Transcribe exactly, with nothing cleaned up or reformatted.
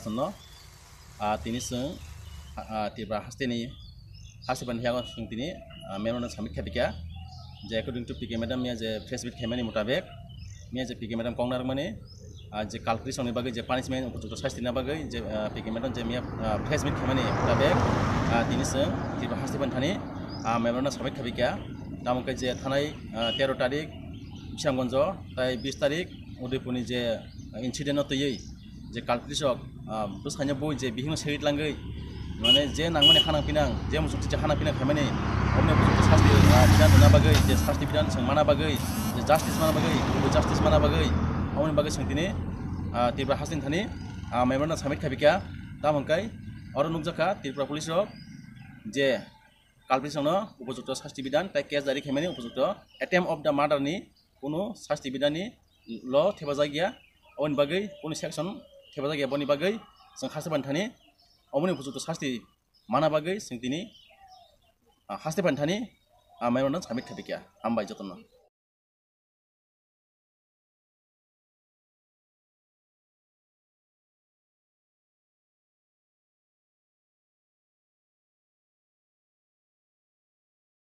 Chwngno, ah, tini chwng, ah, Tripura hasteni, hasteni phiya chwng tini, ah, memorandum submit khaipikha, je according to P K madam ya je press meet khaimani mutabek, miya je P K madam kok narwkmani, ah, je culprit rokni bagwi je punishment, upojukto sasti na bagwi je, ah, P K madam je miya, ah, press meet khaimani mutabek, ah, tini chwng Tripura hasteni thani, ah, memorandum submit khaipikha, tamo khe je thanai, ah, tero tarik Bisramganjo, tai bis tarik Udaipurni je, ah, incident no twiwi, je culprit rok, ah, bwskango bui je bihikno seri tlangwi, mane je nangmani hanang pinang, je muchukti je hanang pinang khaimani, oboni muchukti sasti, ah, bidan rwna bagwi, je sasti bidan chwng mana bagwi, je justice mana bagwi, bo justice mana bagwi, oboni bagwi chwng tini, ah, Tripura hasteni thani, ah, memorandum submit khaipikha, tamo hwnkhe oro nukjakha Tripura police rok je culprit rokno upojukto sasti bidan tai case diary khaimani upojukto attempt of the murder ni kunu sasti bidan ni law thepajak ya, oboni bagwi kunu section thepajak ya, boni bagwi chwng hasteni thani oboni upojukto sasti mana bagwi chwng tini, ah, hasteni thani, ah, memorandum submit khaipikha. Hambai jotono.